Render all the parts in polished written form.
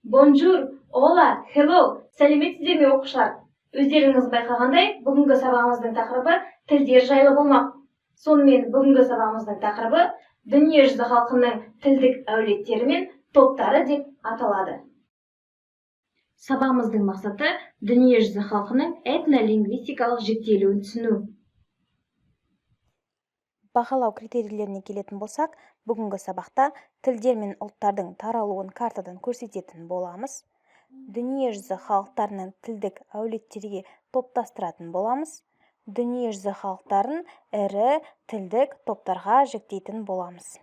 Bonjour, hola, hello! Сәлеметсіздер ме, оқушылар? Өздеріңіз байқағандай, бүгінгі сабағымыздың тақырыбы тілдер жайлы болмақ. Сонымен, бүгінгі сабағымыздың тақырыбы дүниежүзі халқының тілдік әулеттері мен топтары деп аталады. Сабағымыздың мақсаты дүниежүзі халқының этнолингвистикалық жіктелуін түсіну. Бағалау критерийлеріне келетін болсақ, бүгінгі сабақта тілдер мен ұлттардың таралуын картадан көрсететін боламыз. Дүниежүзі халықтарының тілдік әулеттерге топтастыратын боламыз. Дүниежүзі халықтарын ірі тілдік топтарға жіктейтін боламыз.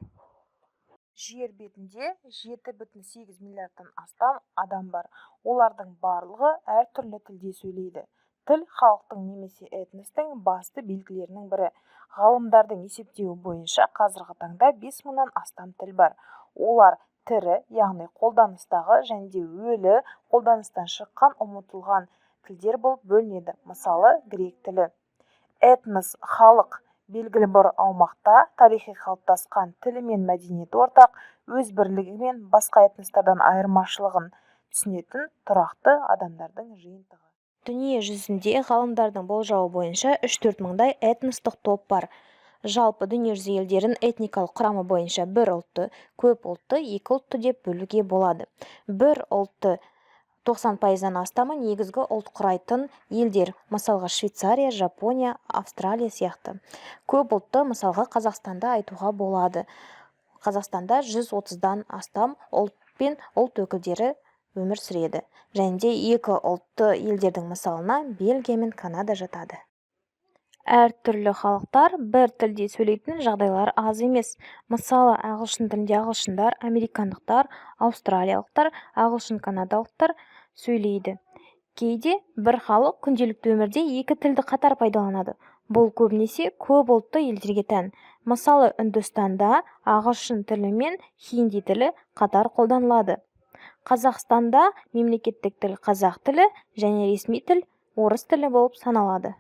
Жер бетінде 7,8 миллиардтан астам адам бар. Олардың барлығы әртүрлі тілде сөйлейді. Тіл халықтың немесе этностың басты белгілерінің бірі. Ғалымдардың есептеуі бойынша, қазіргі таңда 5000-нан астам тіл бар. Олар тірі, яғни қолданыстағы, және де өлі, қолданыстан шыққан, ұмытылған тілдер болып бөлінеді. Мысалы, грек тілі. Этнос – халық, белгілі бір аумақта тарихи қалыптасқан, тілі мен мәдениеті ортақ, өз бірлігі мен басқа этностардан айырмашылығын түсінетін тұрақты адамдардың жиынтығы. Дүние жүзінде ғалымдардың болжауы бойынша 3-4 мыңдай этностық топ бар. Жалпы, дүниежүзі елдерін этникалық құрамы бойынша бір ұлтты, көп ұлтты, екі ұлтты деп бөлуге болады. Бір ұлтты – 90%-дан астамы негізгі ұлт құрайтын елдер, мысалға, Швейцария, Жапония, Австралия сияқты. Көп ұлтты, мысалға, Қазақстанда айтуға болады. Қазақстанда 130-дан астам ұлт пен ұлт өкілдері өмір сүреді. Және де екі ұлтты елдердің мысалына Бельгия мен Канада жатады. Әртүрлі халықтар бір тілде сөйлейтін жағдайлар аз емес. Мысалы, ағылшын тілінде ағылшындар, американдықтар, австралиялықтар, ағылшын канадалықтар сөйлейді. Кейде бір халық күнделікті өмірде екі тілді қатар пайдаланады. Бұл көбінесе көп ұлтты елдерге тән. Мысалы, Үндістанда ағылшын тілі мен хинди тілі қатар қолданылады. Қазақстанда мемлекеттік тіл қазақ тілі және ресми тіл орыс тілі болып саналады.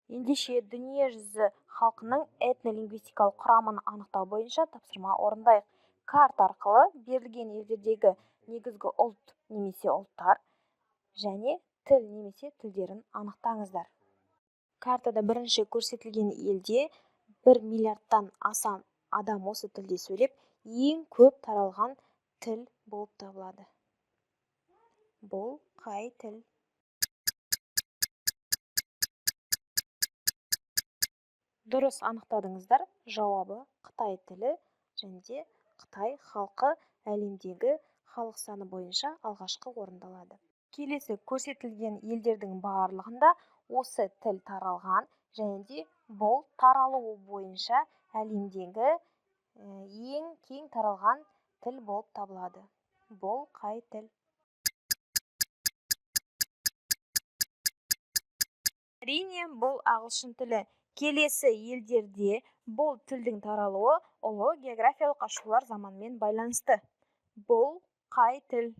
Ендеше, дүниежүзі халқының этнолингвистикалық құрамын анықтау бойынша тапсырма орындайық. Карта арқылы берілген елдердегі негізгі ұлт немесе ұлттар және тіл немесе тілдерін анықтаңыздар. Картада бірінші көрсетілген елде 1 миллиардтан аса адам осы тілде сөйлеп, ең көп таралған тіл болып табылады. Бұл қай тіл? Дұрыс анықтадыңыздар, жауабы қытай тілі. Және де қытай халқы әлемдегі халық саны бойынша алғашқы орынды алады. Келесі көрсетілген елдердің барлығында осы тіл таралған және де бұл таралуы бойынша әлемдегі ең кең таралған тіл болып табылады. Бұл қай тіл? Әрине, бұл ағылшын тілі. Келесі елдерде бұл тілдің таралуы ұлы географиялық ашулар заманымен байланысты. Бұл қай тіл?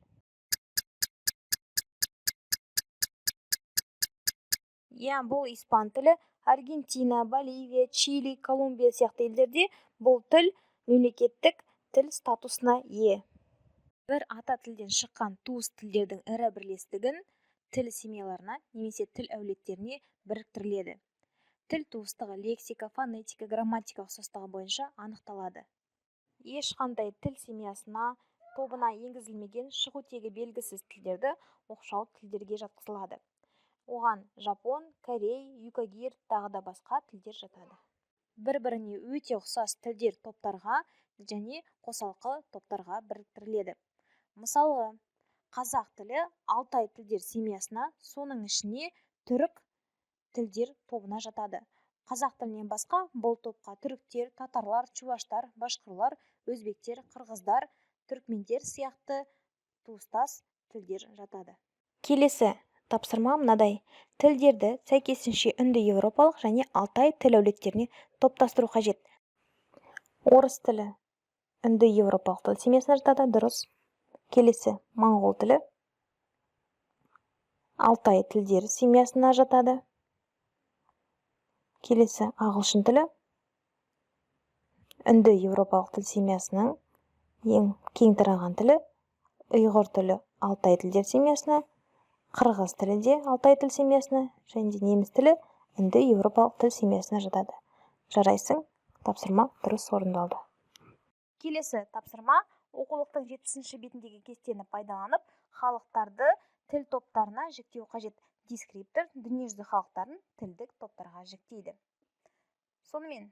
Иә, бұл испан тілі. Аргентина, Боливия, Чили, Колумбия сияқты елдерде бұл тіл мемлекеттік тіл статусына ие. Бір ата тілден шыққан туыс тілдердің ірі бірлестігін тіл семьяларына немесе тіл әулеттеріне біріктіріледі. Тіл туыстығы лексика, фонетика, грамматика ұқсастығы бойынша анықталады. Ешқандай тіл семьясына, тобына енгізілмеген, шығу тегі белгісіз тілдерді оқшау тілдерге жатқызылады. Оған жапон, корей, юкагир, тағы да басқа тілдер жатады. Бір біріне өте ұқсас тілдер топтарға және қосалқы топтарға біріктіріледі. Мысалға, қазақ тілі алтай тілдер семьясына, соның ішіне түрік тілдер тобына жатады. Қазақ тілінен басқа бұл топқа түріктер, татарлар, чуваштар, башқұрлар, өзбектер, қырғыздар, түркмендер сияқты туыстас тілдер жатады. Келесі тапсырма мынадай: тілдерді сәйкесінше үнді-еуропалық және алтай тіл әулеттеріне топтастыру қажет. Орыс тілі үнді-еуропалық тіл семьясына жатады, дұрыс. Келесі моңғол тілі алтай тілдері семьясына жатады. Келесі ағылшын тілі үнді-еуропалық тіл семьясының ең кең таралған тілі. Ұйғыр тілі алтай тілдер семьясына, қырғыз тілі де алтай тіл семьясына, және де неміс тілі үнді еуропалық тіл семьясына жатады. Жарайсың, тапсырма дұрыс орындалды. Келесі тапсырма: оқулықтың 70-ші бетіндегі кестені пайдаланып, халықтарды тіл топтарына жіктеу қажет. Дескриптор дүниежүзі халықтарын тілдік топтарға жіктейді. Сонымен,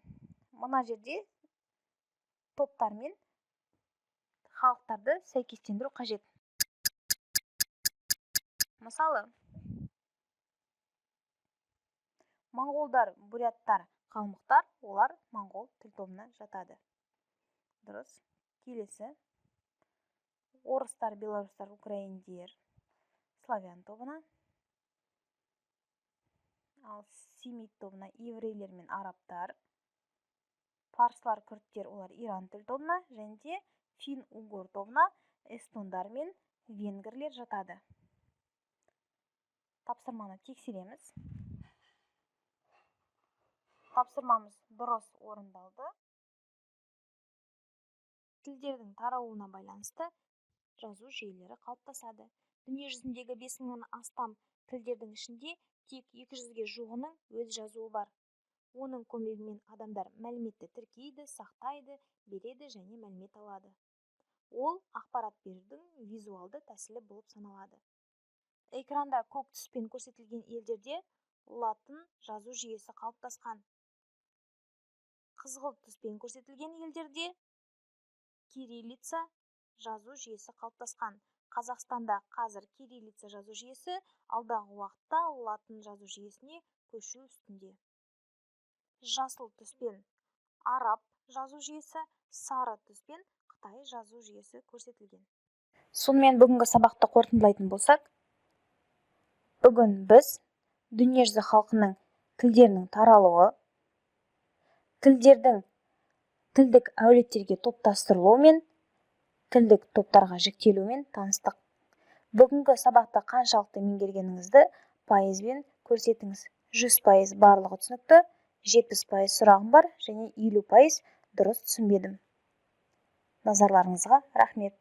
мына жерде топтармен халықтарды сәйкестендіру қажет. Мысалы, моңғолдар, буряттар, қалмықтар, олар моңғол тіл тобына жатады. Дұрыс. Келесі. Орыстар, белорустар, украиндер славян тобына. Ал семит тобына еврейлер мен арабтар, парсылар, күрдтер, олар иран тіл тобына, және де фин-угор тобына эстондар мен венгрлер жатады. Тапсырманы тексереміз. Тапсырмамыз дұрыс орындалды. Тілдердің таралуына байланысты жазу жүйелері қалыптасады. Дүниежүзіндегі 5000-нан астам тілдердің ішінде тек 200-ге жуығының өз жазуы бар. Оның көмегімен адамдар мәліметті тіркейді, сақтайды, береді және мәлімет алады. Ол ақпарат берудің визуалды тәсілі болып саналады. Экранда көк түспен көрсетілген елдерде латын жазу жүйесі қалыптасқан. Қызғылт түспен көрсетілген елдерде кириллица жазу жүйесі қалыптасқан. Қазақстанда қазір кириллица жазу жүйесі, алдағы уақытта латын жазу жүйесіне көшу үстінде. Жасыл түспен араб жазу жүйесі, сары түспен қытай жазу жүйесі көрсетілген. Сонымен, бүгінгі сабақты қорытындылайтын болсақ, бүгін біз дүниежүзі халқының тілдерінің таралуы, тілдердің тілдік әулеттерге топтастырылуы мен тілдік топтарға жіктелуімен таныстық. Бүгінгі сабақты қаншалықты меңгергеніңізді пайызбен көрсетіңіз. 100% барлығы түсінікті, 70% сұрағым бар және 50% дұрыс түсінбедім. Назарларыңызға рахмет.